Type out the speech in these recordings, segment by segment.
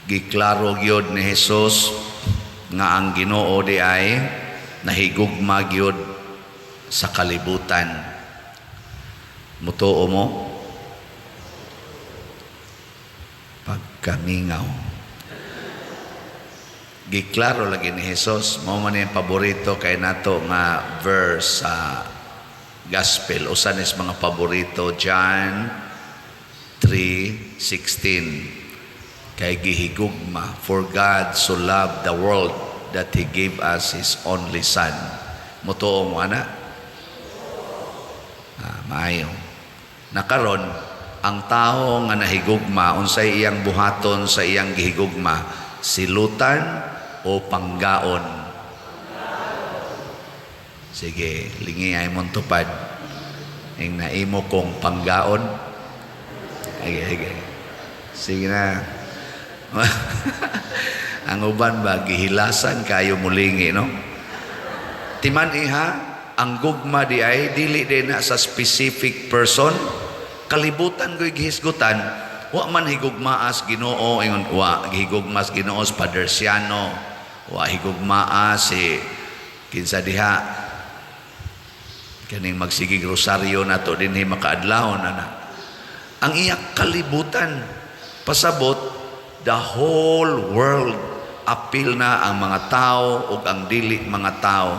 Giklaro gyud ni Jesus nga ang Ginoo di ay nahigugma gyud sa kalibutan. Mutuo mo? Pagkamingaw. Giklaro lagi ni Jesus, mao man yung paborito kay nato nga verse sa gospel. Usa ni sa mga paborito, John 3:16. Kay gihigugma, for God so loved the world that He gave us His only Son. Mutuo mo ana? Ah, maayo. Nakaron, ang tao nga nahigugma, unsay iyang buhaton sa iyang gihigugma? Silutan o panggaon? Sige, lingi ay mong tupad. Ing naimo kong panggaon. Sige, sige. Sige na. Ang uban ba, gihilasan kayo mulingi, no? Timan iha, ang gugma di ay, dili din na sa specific person, kalibutan ko'y gihisgutan, wa man higugmaas Ginoo, ingon, wa gihigugmas Ginoo sa Father Siano, wa higugmaa si kinsa diha, kaning magsigig rosaryo nato dinhi makaadlawon ana. Ang iya kalibutan, pasabot, the whole world, apil na ang mga tao ug ang dili mga tao.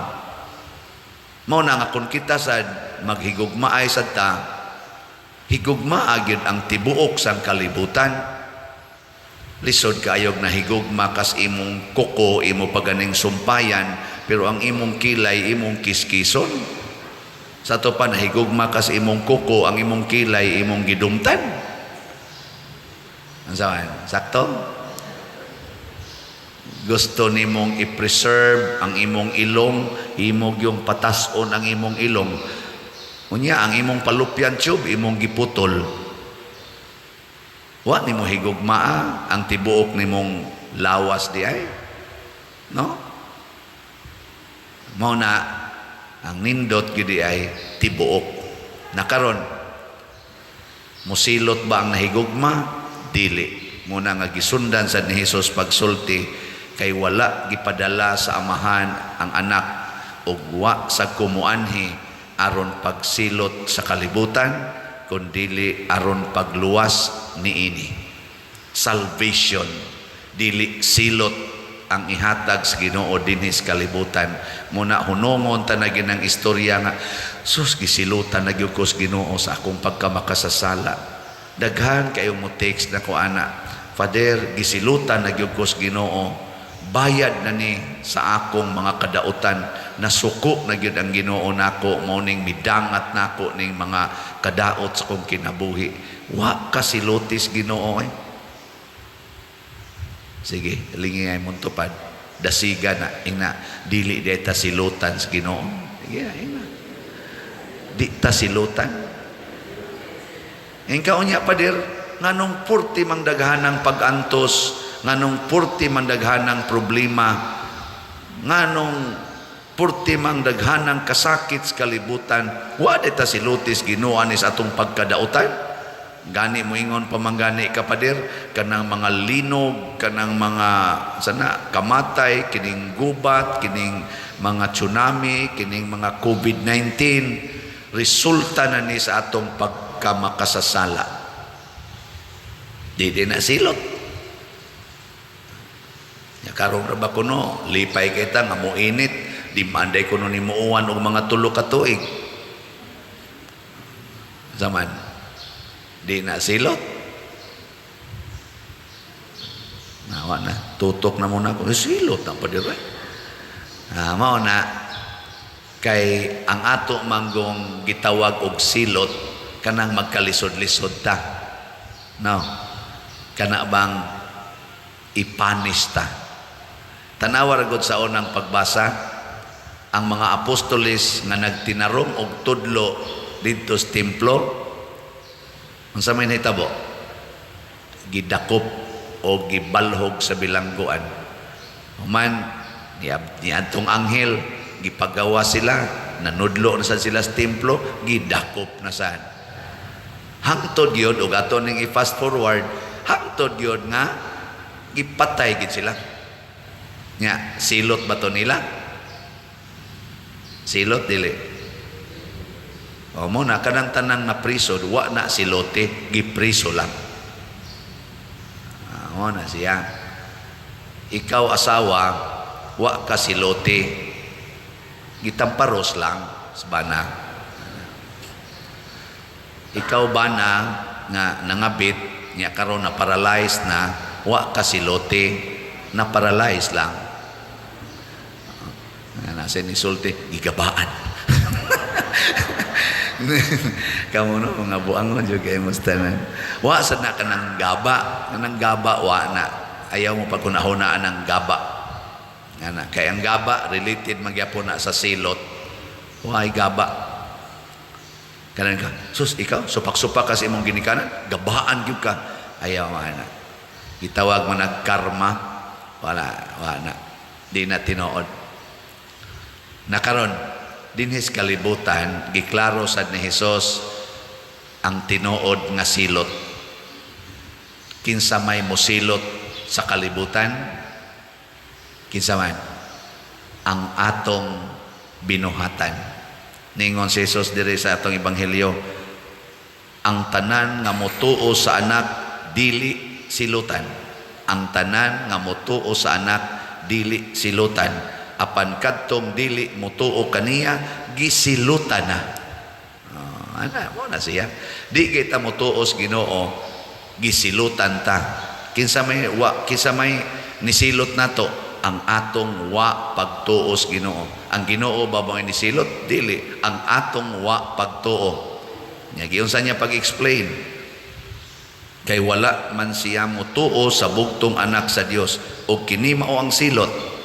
Mao na nga kung kita sad maghigugmaay sad ta, higugmaa gyud ang tibuok sang kalibutan. Lisod kaayog na higugma kas imong kuko, imo paganing sumpayan, pero ang imong kilay imong kiskison. Sa ato pa, nahigugma kas imong kuko, ang imong kilay imong gidumtan. Ang sawan, sakto? Gusto nimong i-preserve ang imong ilong, imong yung patason ang imong ilong. Unya, ang imong fallopian tube, imong giputol. Wa nimo higugmaa ang tibuok nimong lawas di ay. No? Mao na ang nindot gyud di ay tibuok. Nakaron, musilot ba ang nahigugma? Dili. Muna nga gisundan sa ni Jesus pagsulti kay wala gipadala sa Amahan ang anak ug wa sa kumuanhi aron pagsilot sa kalibutan, kundili aron pagluwas niini. Salvation, dili silot ang ihatag sa Ginoo dinhi sa kalibutan. Muna hunongon ta na ginang istorya nga, sus, gisilutan na gyud ko sa Ginoo sa akong pagkamakasasala. Daghan kayo mo text na ko ana, "Father, gisilutan na gyud ko sa Ginoo, bayad na ni sa akong mga kadautan, nasuko na gyud ang Ginoo nako, mao ning midangat nako ning mga kadaot sa akong kinabuhi." Wa ka silutis Ginoo eh. Sige, lingi ay mong tupad. Dasiga na, ingna, dili di ta silutan sa Ginoo. Sige, ingna. Di ta silutan. Ing kaunya, pader, nganong purti mang daghanang pag-antos, nganong purti mang daghanang problema, nganong purti mang daghanang kasakit sa kalibutan, wa di ta silutis Ginoo ni sa atong pagkadautan? Gani mo ingon pamanggani ka, pader, kanang mga linog, kanang mga sana kamatay, kining gubat, kining mga tsunami, kining mga COVID-19, resulta na ni sa atong pagkamakasasala. Di din na silot. Ya karon ra ba kuno, lipay kita nga mo init, di manday kuno ni muuwan og mga 3 ka tuig. Zaman di na silot. Nawa na, tutok na muna ako. Eh, silot na pa dire. Ah, mao na kay ang ato manggong gitawag og silot kanang magkalisod-lisod ta. No. Kana bang ipanis ta. Tanawa ra gud sa unang pagbasa ang mga apostoles nga nagtinarong og tudlo didto sa templo. Unsa may nahitabo? Gidakop o gibalhog sa bilangguan. Human niadtong anghel, gipagawa sila, nanudlo na sad sila sa templo, gidakop na sad. Hangtod gyud, ug ato ning i-fast forward, hangtod gyud nga Gipatay gid sila. Nya, silot ba to nila? Silot, dili? O mo na kanang tanang na priso, wa na silote, gipriso lang. Ah, mo na siya. Ikaw asawa, wa ka silote. Gitamparos lang sa bana. Ikaw bana nga nangabit, nya karon na paralyzed na, wa ka silote, na paralyzed lang. Nga nasa ni sulti, gigabaan. Kamo no, mga buangon jud kay mo tanan. Wa sad na kanang gaba, kanang gaba wa na. Ayaw mo pagkunahunaan ang gaba. Nga na, kay ang gaba related magyapon na sa silot. Way gaba. Kanan ka, sus ikaw, supak-supak ka sa imong ginikanan, gabaan gyud ka. Ayaw man na. Gitawag man nag karma, wala, wala na. Di na tinuod. Nakaron, dinhis kalibutan, giklaro sad ni Hesus ang tinuod nga silot. Kinsa may mosilot sa kalibutan? Kinsa man? Ang atong binuhatan. Ningon si Jesus diri sa atong ebanghelyo, ang tanan nga motuo sa Anak dili silutan. Ang tanan nga motuo sa Anak dili silutan. Apan kadtong dili motuo kaniya, gisilutan na. Oh, ana mo na siya. Di kita motuo sa Ginoo, gisilutan ta. Kinsa may wa, kinsa may nisilot nato? Ang atong wa pagtuo sa Ginoo. Ang Ginoo ba bang nisilot? Dili, ang atong wa pagtuo. Nya giunsa niya pag-explain? Kay wala man siya motuo sa bugtong Anak sa Dios, ug kini mao ang silot.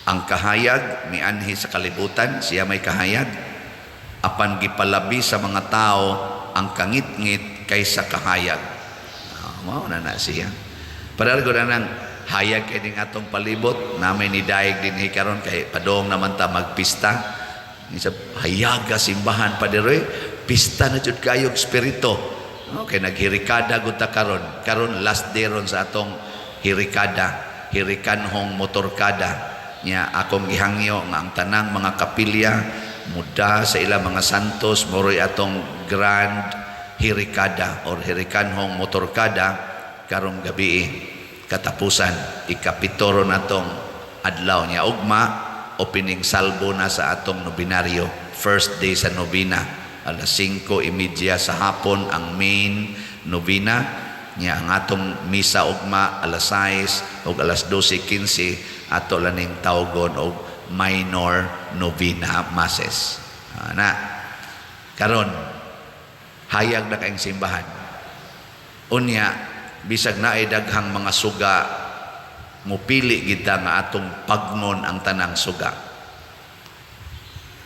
Ang kahayag mianhi sa kalibutan, siya may kahayag. Apan gipalabi sa mga tao ang kangitngit kaysa kahayag. Ah, mao na na siya. Padal ko na nang hayag kay ning atong palibot, namay ni daig dinhi karon kay padong naman ta magpista. Isa hayaga simbahan, Padre, pista na jud kayog espiritu. Okay, naghirikada gud ta karon. Karon last day ron sa atong hirikada, hirikanhong motorkada. Nya akong gihangyo nga ang tanang mga kapilya muda sa ilang mga santos, moroy atong grand hirikada or hirikanhong motorkada karong gabi, katapusan, ikapito ron atong adlaw. Niya ugma opening salvo na sa atong nobinaryo, first day sa nobina, alas 5:30 sa hapon ang main novena. Niya ang atong misa ugma alas 6 ug alas 12:15 ato laning tawgon og minor novena masses. Ana karon hayag na kayong simbahan. Unya bisag naay daghang mga suga, mupili kita nga atong pagnon ang tanang suga.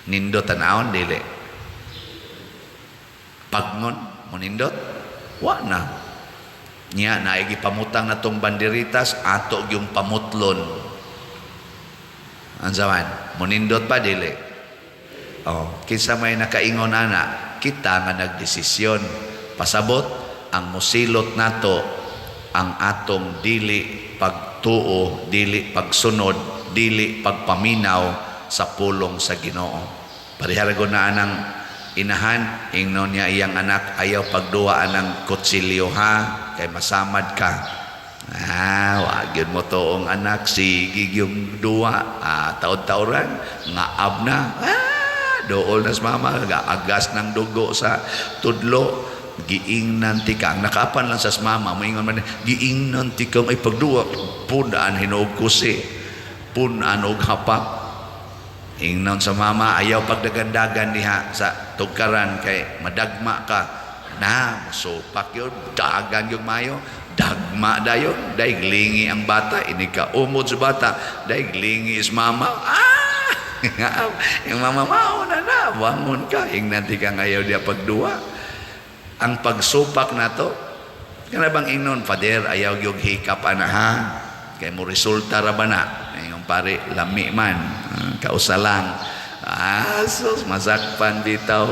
Nindot tanawon, dili? Pagnon mo nindot, wa na. Nya naay gipamutang natong banderitas, ato gyung pamutlon. Ang zaman monindot pa, dili? Oh, kinsa may nakaingon ana? Kita nga nagdesisyon. Pasabot, ang musilot nato ang atong dili pagtuo, dili pagsunod, dili pagpaminaw sa pulong sa Ginoo. Parehara na anang inahan, ingnon niya iyang anak, "Ayaw pagduwa anang kutsilyo ha, kay masamad ka." Ah, wa gyud mo toong anak, sige yung duwa, ah, taod-taoran, ngaab na. Ah, dool na sa mama, agas ng dugo sa tudlo, giingnan ti ka. Ang nakaapan lang sa mama, moingon man, "Giingnan ti kang ay pagduwa, punaan hinuog kusi, punaan og hapak." Ingnon sa mama, "Ayaw pagdagandagan diha sa tugkaran kay madagma ka." Na, supak yun, dagan yung mayo, dagma dayon, daig lingi ang bata, ini ka umod sa bata, daig lingi is mama. Ah! Yung mama, mao na na, bangon ka, ingnan ti ka ngayaw diya pagduwa. Ang pagsupak nato, kana bang ingnon, "Father, ayaw yung hikap ana ha, kay mo resulta ra ba na?" Yung pare, lami man, ah, kausa lang. Ah, sus, masakpan bitaw.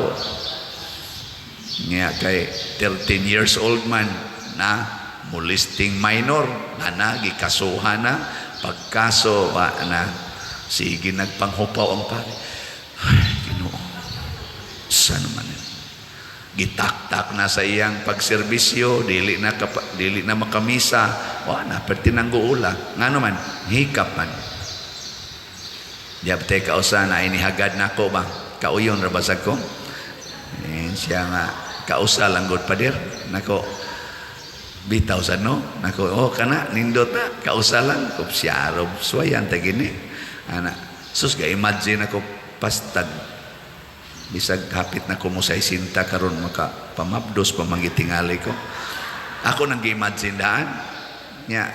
Nga kay 13 years old man na Molesting minor na, gikasuhan na. Pagkaso, wa na, sige nagpanghupaw ang pare. Ay, Ginoo, sa naman yun? Gitaktak na sa iyang pagserbisyo, dili na makamisa, wa na perti nang guula. Ngano man? Hikap man. Diabte kausa na inihagad nako ba? Kauyon ra basag ko. Eh, siya nga kausa lang gud, pader. Nako, bitaw sa no. Nako, oh, kana nindot na kausa lang kupsyaro suwayan ta gini. Ana, sus, ga imagine ako pastag bisag hapit na ko mo sa isinta karon, maka pamabdos pa mangitingali ko. Ako nang gi-imagine daan nya,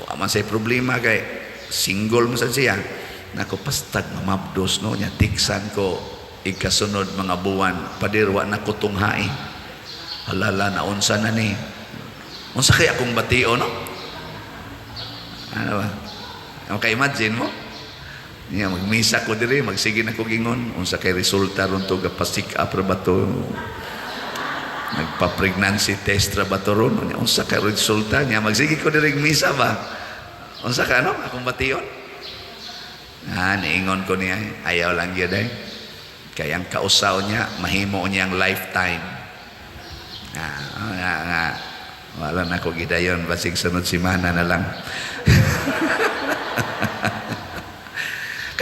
wa man say problema kay single man sad siya. Nako, pastag mamabdos no nya, tiksan ko ikasunod mga buwan, "Pader, wa na ko tunghai." Halala na, unsa na ni, unsa kay akong batio no? Ano ba, maka-imagine mo niya, magmisa ko diri, magsige na ko gingon, unsa kay resulta ron to, ga-pa-check up ra ba to, nagpa-pregnancy test ra ba to ron? Unya, unsa kay resulta niya? Magsige ko diri misa ba, unsa ka no akong bation? Ah, niingon ko niya, ayaw lang gyud ay. Kay ang kausaw niya, mahimo niya ang lifetime. Ah, nga, nga, wala na ko gidayon, basig sunod simana na lang.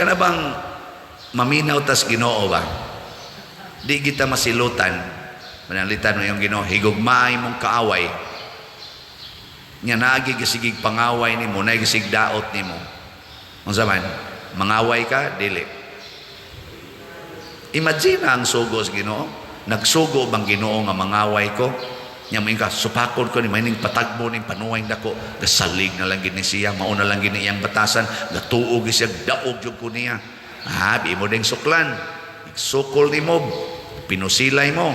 Kana bang maminaw tas Ginoo ba? Di kita masilutan. Manalitan mo yung Ginoo, higugmaay mong kaaway. Nya naagi gisigig pangaway nimo, naagi gisig daot nimo. Unsa man? Mangaway ka, dili. Imagine ang sugo sa Ginoo. Nagsugo bang Ginoo nga mangaway ko? Nya moingon ka, supakod ko ni maning patagbo ning panuway dako, gasalig na lang gini siya, mao na lang gini iyang batasan, gatuog siya, daog jud ko niya. Ah, imo ding suklan. Sukol nimo, pinusilay mo.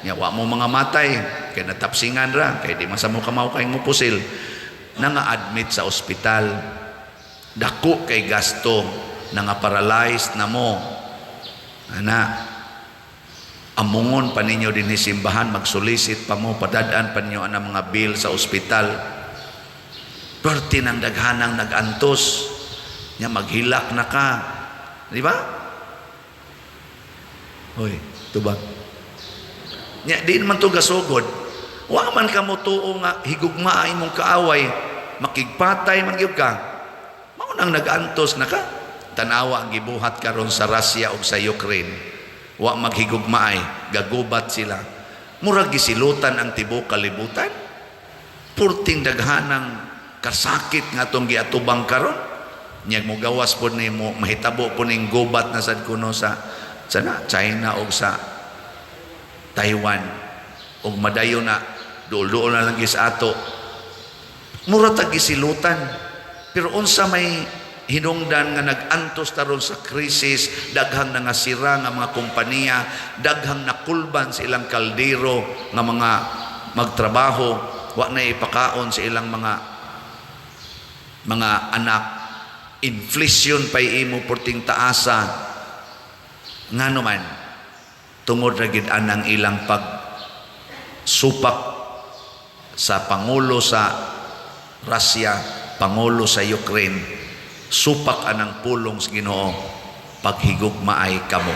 Nya wa mo mga matay, kay natapsingan ra, kay di man sa mo kamaw kay mo pusil. Nanga-admit sa ospital. Dako kay gasto, nanga paralyzed na mo. Ana, amungon pa ninyo din simbahan, magsolicit pa mo, padadaan pa ninyo ang mga bill sa ospital. Perti ng daghanang nag-antos. Nya maghilak na ka. Di ba? Hoy, tubag. Nya di man to gasugod. Wa man ka mo tuo nga higugmaa imong kaaway, makigpatay man gyud ka. Mao nang nag-antos na ka. Tanawa ang gibuhat karon sa Russia ug sa Ukraine. Wa maghigugmaay, gagubat sila. Murag gisilutan ang tibuok kalibutan. Purting daghanang kasakit nga atong giatubang karon. Nya mo gawas pod nimo, mahitabo po ning gubat na sad kuno sa na China o sa Taiwan ug madayon na duol-duol na lang gis ato. Mura tag gisilutan, pero unsa may hinungdan nga nag-antos taron sa krisis, daghang nangasira nga mga kompanya, daghang nakulban sa ilang kaldero nga mga magtrabaho, wa na ipakaon sa ilang mga anak, inflation pay imo porting taasa? Ngano man? Tungod ra gid anang ilang pag supak sa pangulo sa Russia, pangulo sa Ukraine. Supak anang pulong sa Ginoo: paghigugmaay kamo,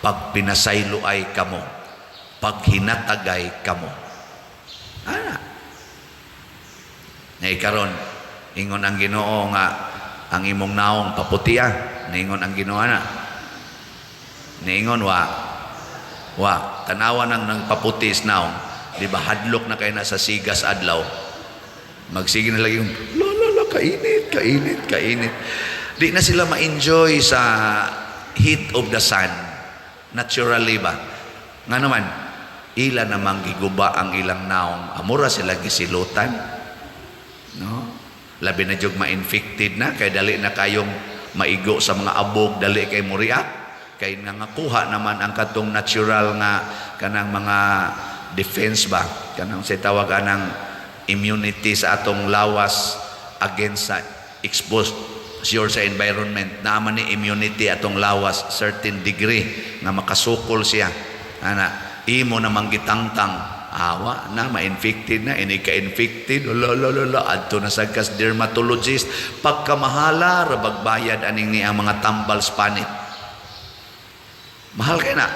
pagpinasayloay kamo, paghinatagay kamo. Ana. Ngay karon ingon ang Ginoo nga ang imong naong paputia. Niingon ang Ginoo ana? Niingon wa? Wa. Tanawa nang nagpaputi sa naong. Di ba hadlok na kay na sa sigas adlaw? Magsige na lagi yung la la la, kainit, kainit, kainit. Di na sila ma-enjoy sa heat of the sun. Naturally ba? Nga naman, ila namang giguba ang ilang naong. Amura sila gisilutan. No? Labi na jug ma-infected na kay dali na kayong maigo sa mga abog, dali kay mo react. Kay nga nakuha naman ang katong natural nga kanang mga defense ba, kanang sa tawag anang immunity sa atong lawas against sa exposure sa environment. Naa man ni immunity atong lawas, certain degree nga makasukol siya. Ana, imo namang gitangtang. Awa na, ma-infected na, ini ka-infected, la la la la, adto na sa kas dermatologist, pagkamahala, rabag bayad aning ni ang mga tambal sa panit. Mahal kay na.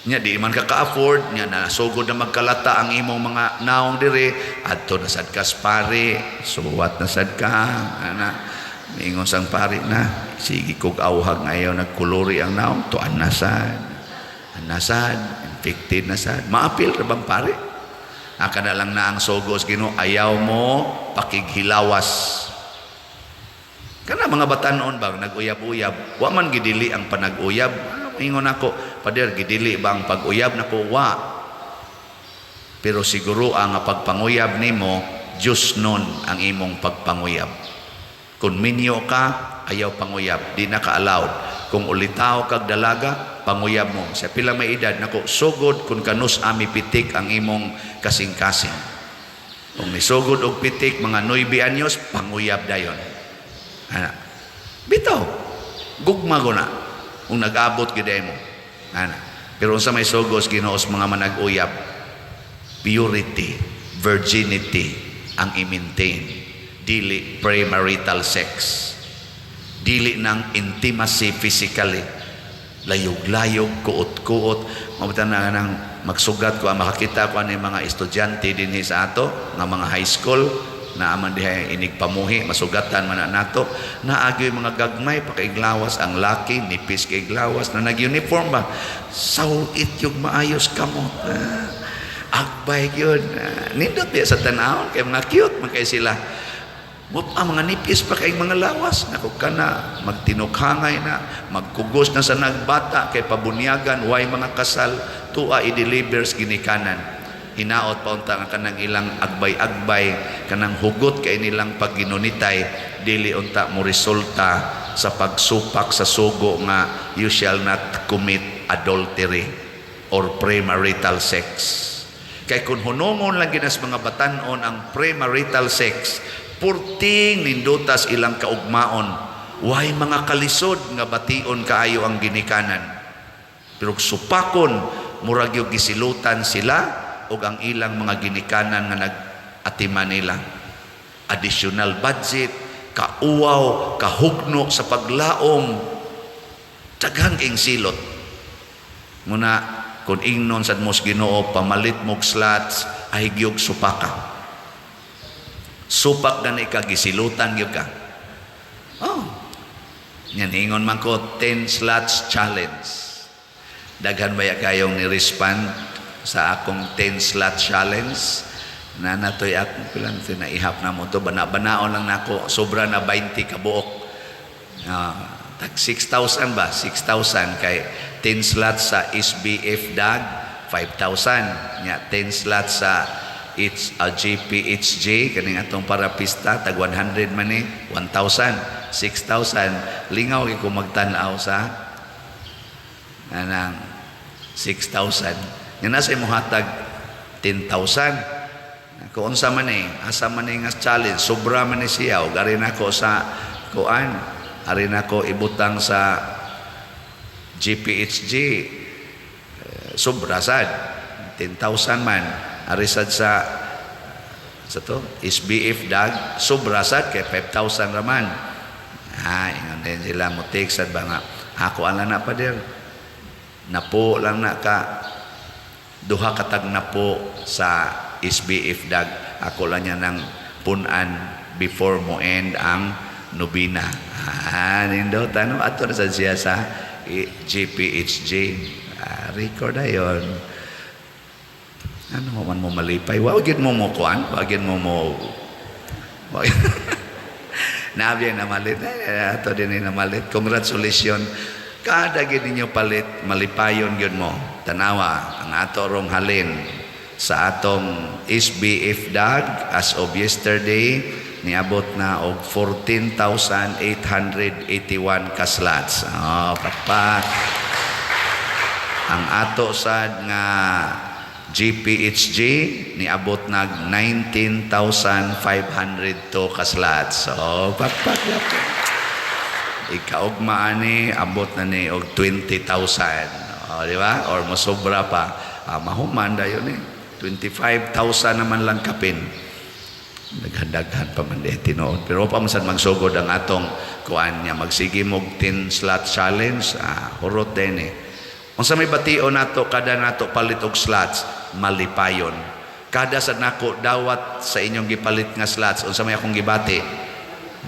Nya di man ka ka-afford, nya nasugod na magkalata ang imong mga naong dire, adto na sad kas pare, suwat na sad ka, ana. Miingon sang pare na, sige kog awhag ngayon nagkulori ang naong, tuan na sad. Nasad, infected na sad. Maapil ra bang pare? Aka na lang na ang sugos Ginoo, ayaw mo pakighilawas. Kana mga batanon bang nag-uyab-uyab, wa man gidili ang panag-uyab. Ah, ingon ako, "Pader, gidili ba ang pag-uyab nako?" Wa. Pero siguro ang pagpanguyab nimo, Diyos nun ang imong pagpanguyab. Kung minyo ka, ayaw panguyab, di na ka allowed. Kung ulitaw kag dalaga, panguyab mo. Sa pila may edad nako, sugod kung kanus ami pitik ang imong kasing-kasing. Kung nisugod og pitik mga 9 anyos, panguyab dayon. Ana. Bitaw. Gugma ko na. Kung nag-abot gid mo. Ana. Pero unsa may sugos Ginoo sa mga manag-uyab? Purity, virginity ang i-maintain. Dili premarital sex. Dili ng intimacy physically. Layog-layog, kuot-kuot. Mabutan na nang magsugat ko, makakita ko ani mga estudyante dinhi sa ato, nga mga high school, na aman diha inig pamuhi, masugatan man na nato, naagyoy mga gagmay, pakaiglawas ang laki, nipis kay iglawas, na nag-uniform ba? Sawit yung maayos kamot. Ah, agbay yun. Ah, nindot biya sa tanawon, kay mga cute man kay sila. Mut, ang mga nipis pa kay mga lawas. Nako ka na, magtinukhangay na, magkugos na sa nagbata kay pabunyagan, way mga kasal, tua i-delivers ginikanan. Hinaot pa unta nga kanang ilang agbay-agbay, kanang hugot kay nilang pagginunitay, dili unta mo resulta sa pagsupak sa sugo nga you shall not commit adultery or premarital sex. Kay kung hunungon lang ginas mga batanon ang premarital sex, purting nindutas ilang kaugmaon, way mga kalisod nga bation kaayo ang ginikanan. Pero supakon, murag yung gisilutan sila ug ang ilang mga ginikanan nga nag-atiman nila. Additional budget, kauwaw, kahugno sa paglaom, daghan kayong silot. Muna, kung ingnon sad mo sa Ginoo, pamalit mog slots, ay gyud supaka. Supak gani ka, gisilutan gyud ka. Oh. Yan, ingon man ko, 10 slots challenge. Daghan baya kayong ni-respond sa akong 10 slot challenge? Na natoy akong pilang ito naihap na mo to. Bana-banaon lang nako. Sobra na 20 kabuok. Ah, tag 6,000 ba? 6,000 kay 10 slots sa SBF DAG, 5,000. Nya 10 slots sa H, GPHJ kaning atong parapista tag 100 man ni 1,000, 6,000. Lingaw kay ko magtan-aw sa anang 6,000 nga nasa imo hatag 10,000. Kung unsa man eh, asa man eh nga challenge, sobra man ni siya, og ari nako sa kuan, ari nako ibutang sa GPHG, eh, sobra sad 10,000 man. Ari sad sa to SBF DAG, sobra sad kay 5,000 raman. Ha, ingon din sila mo take sad ba nga ako ala na, pader, napo lang na ka duha katag napo sa SBF DAG, ako lang niya ng punan before mo end ang nobina. Ah, nindot ano ato na sad siya sa GPHG. Ah, record ayon. Ano man mo malipay, wa gyud mo mo kuan, wa gyud mo mo Nabi na malit eh, ato din na namalit. Congratulations. Kada gyud ninyo palit, malipayon gyud mo. Tanawa ang ato rong halin sa atong SBF DAG, as of yesterday niabot na og 14,881 ka slots. Oh, pakpak. Ang ato sad nga GPHG niabot nag 19,502 ka slots. So, pakpak yapon. Ikaugma ani abot na ni og 20,000. O, di ba? Or mosobra pa. Ah, mahuman dayon ni. 25,000 naman lang kapin. Daghan-daghan pa man di tinuod. Pero pa man sad magsugod ang atong kuan niya, magsige mog 10 slot challenge, hurot din eh. Unsa may bation nato kada nato palit og slots? Malipayon. Kada sa nako dawat sa inyong gipalit nga slots, unsa may akong gibati?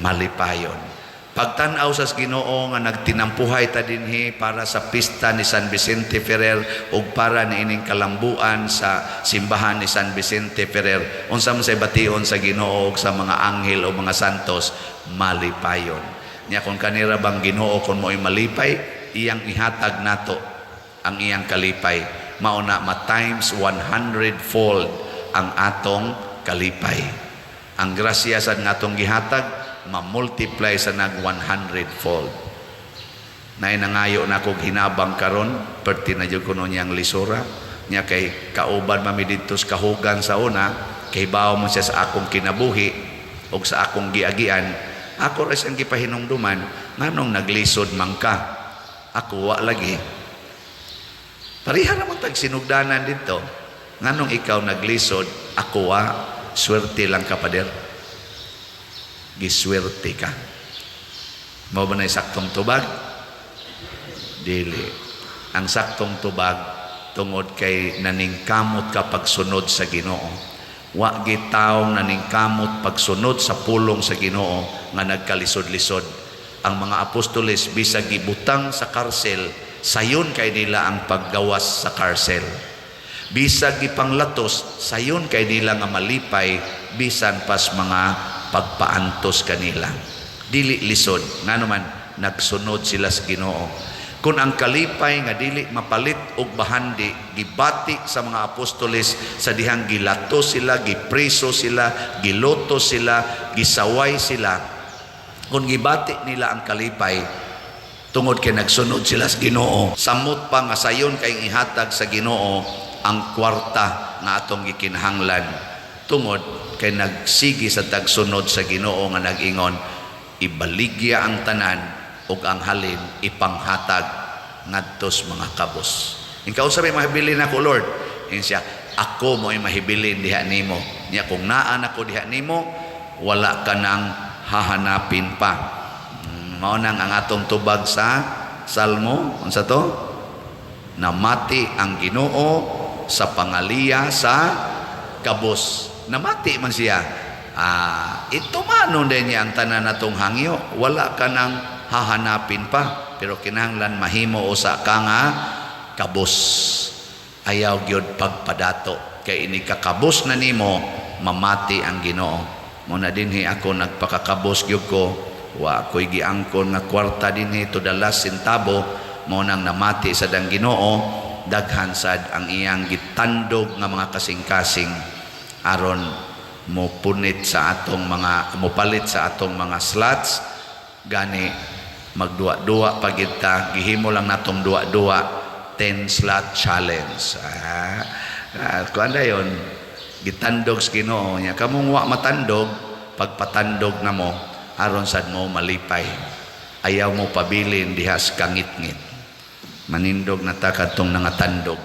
Malipayon. Pagtan-aw sa Ginoo nga nagtinampuhay ta dinhi para sa pista ni San Vicente Ferrer ug para niining kalambuan sa simbahan ni San Vicente Ferrer, unsa man say bation sa Ginoo ug sa mga anghel o mga santos? Malipayon. Nya kung kanira bang Ginoo, kung mo'y malipay, iyang ihatag nato ang iyang kalipay. Mao na ma times 100 fold ang atong kalipay. Ang grasya sa atong gihatag, ma-multiply sa nag 100 fold. Nay nangayo na kog hinabang karon, perti na jud kuno niyang lisura nya kay kauban mami didto sa kahugan sa una, kay bawo mo siya sa akong kinabuhi ug sa akong giagian. Ako ra siyang gipahinumduman, "Nganong naglisod man ka? Ako wa lagi." Pareha naman tag sinugdanan dito. "Nganong ikaw naglisod, ako wa? Swerte lang ka, pader." Giswerte ka. Mao ba na saktong tubag? Dili. Ang saktong tubag, tungod kay naningkamot ka pagsunod sa Ginoo. Wa gitawong naningkamot pagsunod sa pulong sa Ginoo nga nagkalisod-lisod. Ang mga apostoles, bisag gibutang sa karsel, sayon kay nila ang paggawas sa karsel. Bisag gipanglatos, sayon kay nila nga malipay bisan pas mga pagpaantos kanila. Dili lisod, ngano man nagsunod sila sa Ginoo. Kung ang kalipay nga dili mapalit og bahandi gibati sa mga apostoles sa dihang gilato sila, gipreso sila, giloto sila, gisaway sila. Kung gibati nila ang kalipay tungod kay nagsunod sila sa Ginoo, samot pa nga sayon kay ihatag sa Ginoo ang kwarta nga atong gikinahanglan tungod kay nagsigi sa tagsunod sa Ginoo nga nag-ingon, "Ibaligya ang tanan ug ang halin ipanghatag ngadto sa mga kabos." Ikaw sabi, "Mahibilin ako, Lord." Ingon siya, "Ako mo'y mahibilin diha nimo." Nya kung naa nako diha nimo, wala ka nang hahanapin pa. Mao nang ang atong tubag sa Salmo, unsa to? Namati ang Ginoo sa pangaliya sa kabos. Namati man siya. Ito manon din niya ang tanan natong hangyo. Wala ka nang hahanapin pa. Pero kinahanglan mahimo usa ka nga kabos. Ayaw gyud pagpadato. Kay ini kakabos na nimo, mamati ang Ginoo. Muna dinhi ako nagpakakabos gyud ko. Wa ko'y giangkon nga kwarta dinhi to the last centavo. Mao nang namati sa dang Ginoo, daghan sad ang iyang gitandog nga mga kasing-kasing aron mo punit sa atong mga, mopalit sa atong mga slots. Gani magduwa-duwa pa gid ta, gihimo lang natong duwa-duwa, 10 slot challenge. Kuan dayon, gitandog sa Ginoo nya. Kamong wa matandog, pagpatandog na mo aron sad mo malipay. Ayaw mo pabilin diha sa kangitngit. Manindog na ta kadtong nangatandog.